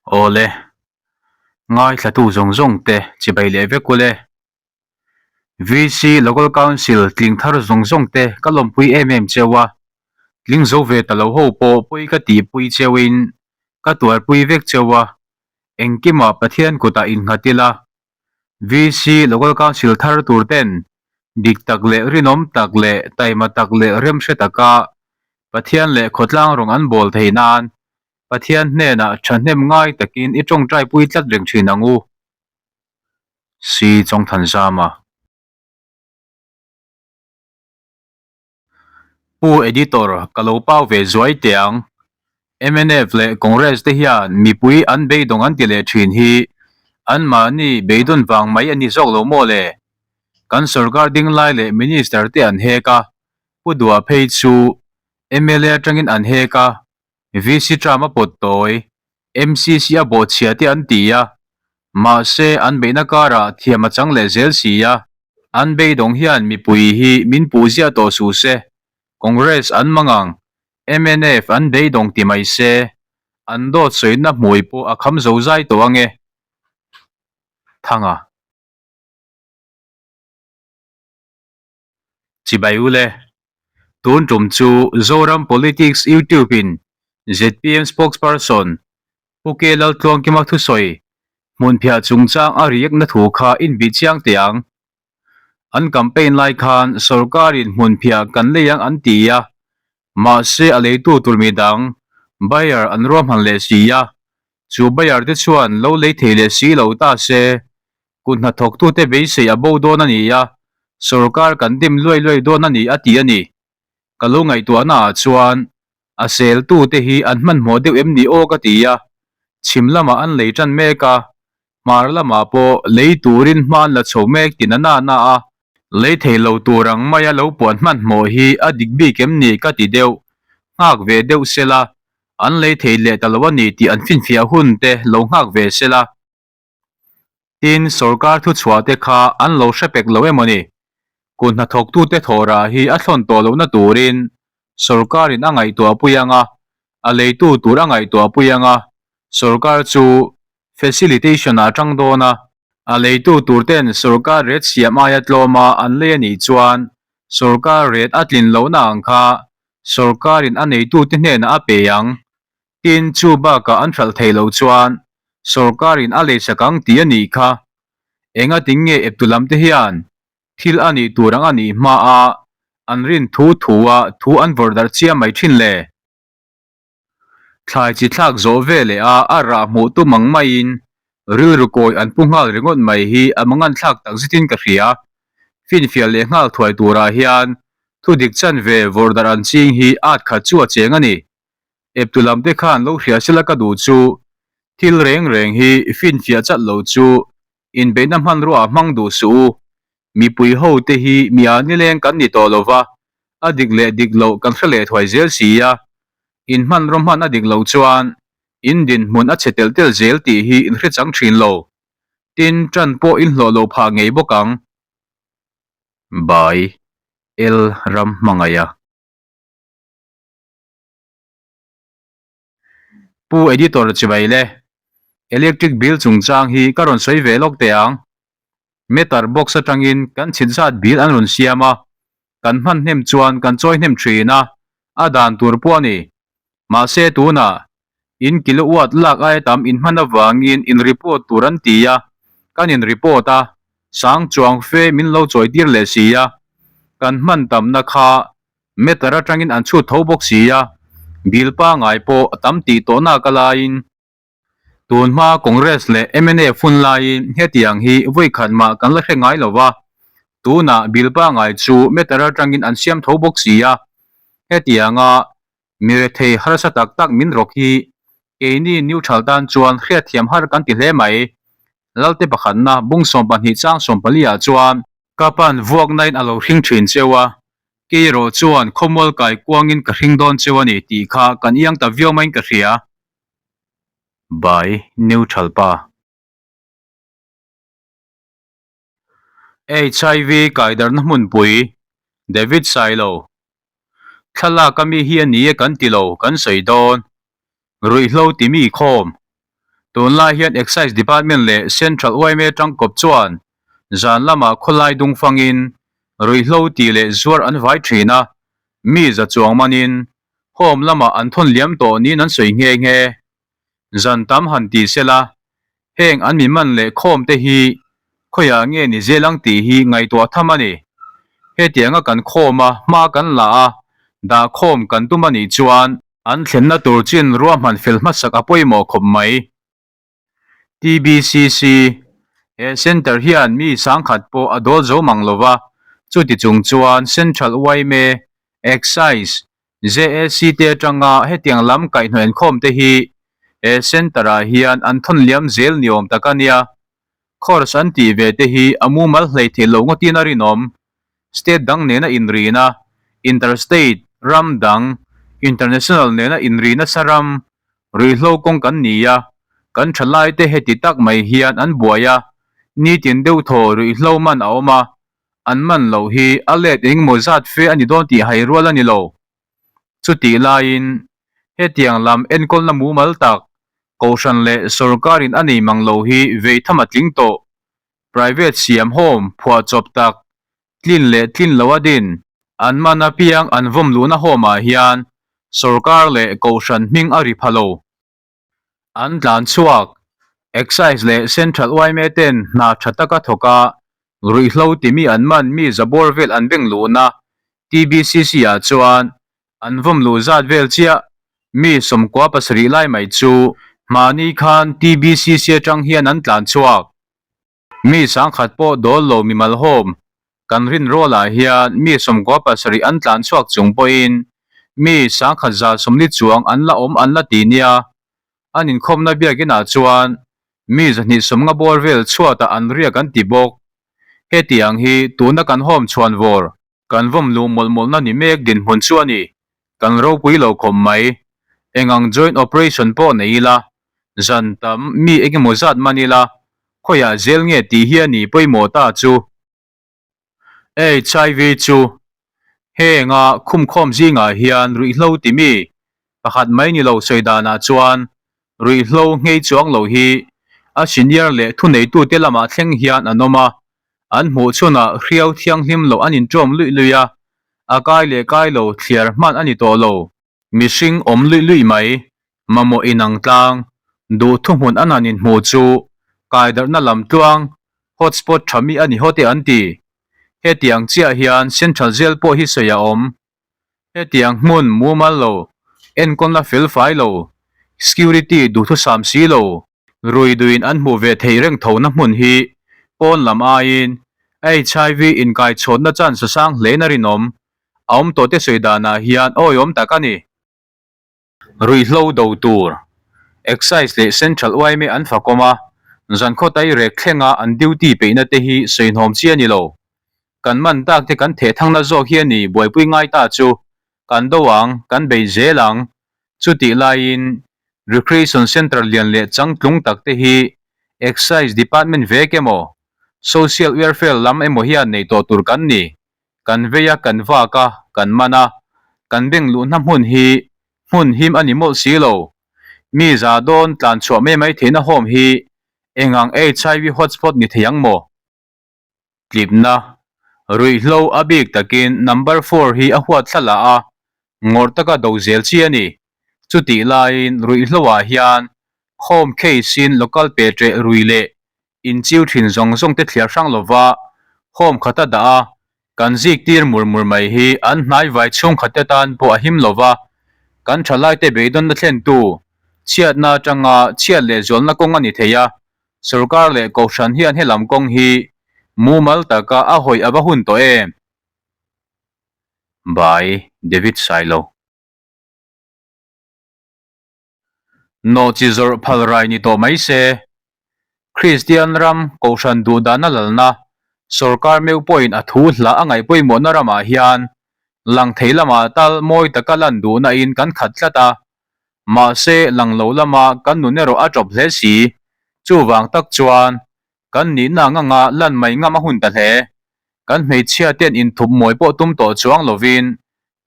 Awle, ngaithlatu zawng zawng te chibai leh vek ule. VC Local Council tling thar zawng zawng te ka lawmpui em em cheu a, tling zo ve ta lo ho pawh pawi ka tihpui cheuin ka tuarpui vek cheu a, engkimah Pathian kutah innghat ila, VC Local Council thar tur ten dik tak leh rinawm tak leh taima tak leh remhre taka Pathian leh khawtlang rawng an bawl theih nan Pathian hnenah thahnem ngai takin i tawngtai pui tlat reng thin ang u. Si Chawngthanzama. Pu Editor, ka lo pau ve zuai teh ang. Mnf leh Congress te hian mipui an beidawng an ti leh thin hi anmahni beidawn vang mai a ni zawk lo maw le? Kan sorkar ding lai leh Minister te an hek a, Pu Dua phei chu mla atangin an hek a, VC term a pawt tawi, MCC a bawhchhia te an ti a, mahse an beihna karah thiam a chang leh zel si a. An beidawng hian mipui hi min puh ziah tawh suh se, Congress an mang ang, mnf an beidawng ti mai se, an dawt sawina hmui pawh a kham zo zai tawh ange. Thanga. Chibai ule. Tun tum chu Zoram Politics YouTube in zpm spokesperson Pu K Laltluangkima thusawi hmunphiah chungchang a riakna thu kha inbih chiang teh ang. An campaign lai khan sorkarin hmunphiah kan lei ang an ti a, mahse a leitu tur midang, buyer an ruahman leh si a, chu buyer te chuan lo lei thei leh si lo ta se, Kut hnathawktute beisei a bo dawn a ni a, sorkar kan dim luai luai dawn a ni a ti a ni. Ka lo ngaihtuahna ah chuan a seltute hi an hmanhmawh deuh em ni aw ka ti a, chhim lamah an lei tan mek a, hmar lamah pawh lei turin hma an la chho mek ti na na na a, lei thei lo tur ang maia lo puan hmanhmawh hi a dik bik em ni ka ti deuh, nghak ve deuh sela, an lei thei leh ta lo a ni tih an finfiah hun te lo nghak ve sela. Tin, sorkar thuchhuah te kha an lo hre pek lo emaw ni? Kut hnathawktute thawhrah hi a thlawn tawh lohna turin sorkarin a ngaihtuahpui ang a, a leitu tur a ngaihtuahpui ang a, sorkar chu facilitation ah tang dawn a, a leitu tur ten sorkar rate siam aia tlawma an lei a nih chuan sorkar rate a tlin lohna ang kha sorkarin a neitute hnenah a pe ang. Tin, chu bakah an hralh theih loh chuan sorkarin a leisak ang tih a nih kha. Engatin nge eptu lam te hian thil a nih tur ang a nih hma a an rin thu thu a thu an vawrh darh chiam mai thin le? Thlai chi thlak zawh ve leh a a rah hmuh tum ang maiin rilru kawi an pu nghal ringawt mai hi a mangan thlak tak zetin ka hria. Finfiah leh nghal thuai turah hian thu dik chanve vawrh darh an ching hi at khat chu a cheng a ni. Eptu lam te khan lo hria sela ka duh chu thil reng reng hi finfiah chat lo chu inbeihna hmanrua ah hmang duh suh u. Mipui ho te hi mi ah nileng kan ni tawh lo va, a dik leh dik loh kan hre leh thuai zel si a. In hmanraw hman a dik loh chuan in dinhmun a chhe telh telh zel tih hi in hre chang thin lo. Tin, tan pawh in hlawh lo phah ngei bawk ang. By L Ramhmangaiha. Pu Editor chibai le, Electric bill chungchang hi ka rawn sawi ve lawk teh ang. Meter box atangin kan chhit zat bill an rawn siam a, kan hman hnem chuan kan chawi hnem thin a, a dan tur pawh a ni. Mahse tunah in kilowatt lak aia tam in hman avangin in report tur an ti a, kan in report a, sang chuang fe min lo chawi tir leh si a, kan hman tamna kha Meter atangin an chhut tho bawk si a, bill pangai pawh a tam tih tawh nak a laiin. Tun hma Congress leh mnf hun laiin hetiang hi vawi khat mah kan la hre ngai lo va, tunah bill pangai chu meter atangin an siam tho bawk si a, hetianga mi rethei harsa tak tak min rawk hi keini neutral tan chuan hriatthiam har kan ti hle mai. Lalte pakhatna bung 12 chang 14 ah chuan Ka pan vuaknain a lo hring thin cheu a, kei erawh chuan khawmual kai kuangin ka hring dawn cheu a ni tih kha kan iang ta viau maiin ka hria. By Neutral Pa. HIV kaidarna hmunpui, David Sailo. Thlalak a mi hi a ni e kan ti lo, kan sawi dawn. Ruihhlo ti mi khawm. Tunlai hian Excise Department leh Central yma tangkawp chuan zan lamah khawlai dung fangin ruihhlo ti leh zuar an vai thin a, mi za chuang manin home lamah an thawn liam tawh niin an sawi nghe nghe. Zan tam han ti sela, heng an mi man leh khawm te hi khawiah nge ni zel ang tih hi ngaihtuah tham a ni. Hetianga kan khawm a, hma kan la a, dah khawm kan tum a nih chuan an thlenna tur chin ruahman fel hmasak a pawimawh khawp mai. TBCC, He centre hian mi sangkhat pawh a dawl zo mang lova, chuti chung chuan Central yma, Excise, JAC te atanga hetiang lam kaihhnawh inkhawm te hi he centre ah hian an thawn liam zel ni awm tak a nia. Course an tih ve te hi a mumal hlei theih loh ngawtin a rinawm. State dang nena inrina, Interstate, ram dang, International nena inrina sa ram, ruihhlo kawng kan ni a, kan thalai te heti tak mai hian an buai a, nitin deuh thaw ruihhlo man a awm a, an man loh hi a let engemaw zat fe a ni dawn tih hai rual a ni lo. Chutih laiin hetiang lam enkawlna mumal tak Kohhran leh sawrkarin a nei mang lo hi vei tham a tling tawh. Private siam home phuahchawp tak tlin leh tlin lo a din. An man apiang an vawm luhna home ah hian sawrkar leh Kohhran hming a ri pha lo. An tlan chhuak. Excise leh Central yma ten hna tha taka thawk a, ruihhlo timi an man mi zabawr vel an beng luhna TBCC ah chuan an vawm luh zat vel chiah mi 97 lai mai chu hmani khan TBCC atang hian an tlan chhuak. Mi sangkhat pawh dawl lo mimal home kan rin rawlah hian mi 97 an tlan chhuak chung pawhin mi 1140 chuang an la awm an la ti nia. An inkhawmna biakinah chuan mi 250 bawr vel chhuatah an riak an ti bawk. Hetiang hi tuna kan home chhuan vawr Kan vawm luh mawlh mawlhna ni mek dinhmun chu a ni. Kan ropui lo khawp mai. Eng ang joint operation pawh nei ila, zan tam mi eng emaw zat man ila, khawiah zel nge tih hi a ni pawimawh ta chu. HIV chu henga khumkhawm zingah hian ruihhlo ti mi pakhat mai ni lo sawi danah chuan ruihhlo nghei chuang lo hi a senior leh thuneitute lamah thleng hian an awm a, An hmuh chhunah hriau thianghlim loh an inṭawm luih luih a, a kai leh kai lo thliar hman a ni tawh lo. Mihring awm luih luih mai, mamawh inang tlang, duh thuhmun an han inhmuh chu kaidarhna lam tluang, hotspot tha mi a ni hawt e an ti. Hetiang chiah hian Central Jail pawh hi sawi a awm. Hetiang hmun mumal lo, enkawlna felfai lo, security duhthusam si lo, Rui duin an hmuh ve thei reng thona hmun hi pawn lam aiin HIV inkaichhawtna chance a sang hlein a rinawm. A awm tawhte sawi danah hian awihawm tak a ni. Ruihhlo do tur Excise leh Central yma an fakawm a, zankhaw tairek thlenga an duty peihna te hi sawihnawm chi a ni lo. Kan man tak te kan thehthangna zawk hi a ni buaipui ngai ta chu. Kan do ang, kan bei zel ang. Chutih laiin Recreation Centre lian leh changtlung tak te hi Excise Department vek emaw, Social Welfare lam emaw hian nei tawh tur kan ni. Kan vei a, kan vak a, kan man a, kan beng luhna hmun hi hmun him a ni mawlh si lo. Mi za dawn tlan chhuah mai mai theihna home hi engang HIV hotspot ni thei ang maw? Tlipna, Ruihhlo a bik takin number four hi a huat thla lah a, ngawrh taka do zel chi a ni. Chutih laiin ruihhloah hian home case-in local pe ṭeh rui leh inchiu ṭhin zawng zawng te thliar hrang lova home khata dah a, kan zik tir mur mur mai hi an hnaivai chhungkhatte tan pawh a him lova, kan ṭhalaite beidawnna thlentu chhiatna aṭanga chhiat leh zualna kawng a ni thei a, Sorkar leh Kohhran hian helam kawng hi mumal taka a hawi a va hun tawh em? By David Sailo. Nawhchi zawrh phal rai ni tawh mai se. Kristian ram Kohhran duhdana lalna sorkar meuh pawhin a thu hla a ngaih pawimawhna ramah hian lang thei lamah tal mawi taka lan duhna in kan khat tlat a, Mahse, lang lo lama kan nun erawh a ṭawp hle si. Chuvang tak chuan, kan nihna ang anga lan mai ngam a hun ta hle. Kan hmeichhia ten inthup mawi pawh tum tawh chuang lovin,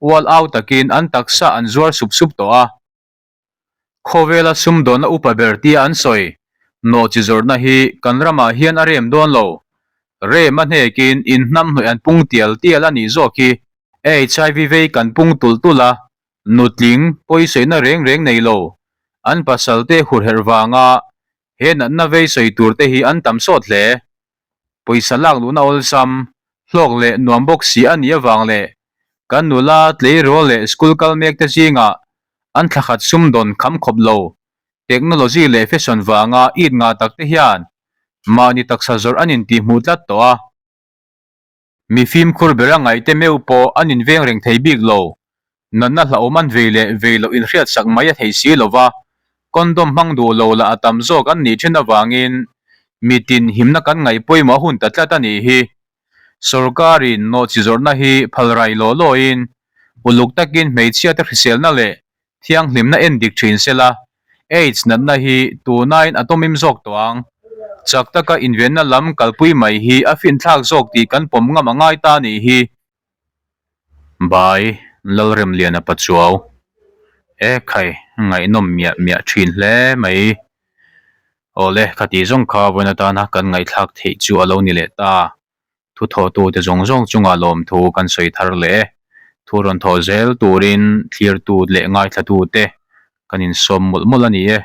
ual au takin an taksa an zuar sup sup tawh a. Khawvela sumdawnna upa ber tia an sawi, nawhchi zawrhna hi kan ramah hian a rem dawn lo. Rem a hnekin inhnamhnawih an pung tial tial a nih zawk hi. HIV vei kan pung tulh tulh a, nutling pawisawiina reng reng nei lo, an pasalte hurherh vanga he natna vei sawi tur te hi an tam sawt hle. Pawisa lak luhna awlsam, hlawk leh nuam bawk si a nih avang leh kan nula tleirawl leh school kal mek te zingah an thlakhat sumdawn kham khawp lo, technology leh fashion vanga it ngah tak te hian mahni taksa zawrh an intihhmuh tlat tawh a. Mi fimkhur bera ngaihte meuh pawh an inveng reng thei bik lo. Natna hlauhawm an vei leh vei loh inhriatsak mai a thei si lo va, condom hmang duh lo lah a tam zawk an nih thin avangin mitin himna kan ngaih pawimawh a hun ta tlat a nih hi. Sorkarin nawhchi zawrhna hi phalrai law lawin uluk takin hmeichhiate hriselna leh Thianghlimna en dik thin sela, AIDS natna hi tunain a tawmim zawk tawh ang. Chak taka invenna lam kalpui mai hi a finthlak zawk tih kan pawm ngam a ngai ta nih hi. Bai Lalremliana Pachuau E khai, ngaihnawm miah miah thin hle mai. Awle, khati zawng kha vawiin atana kan ngaihthlak theih chu a lo ni leh ta. Thuthawhtute zawng zawng chungah lawmthu kan sawi thar leh e. Thu rawn thawh zel turin thlirtu leh ngaithlatute kan insawm mawlh mawlh a ni e.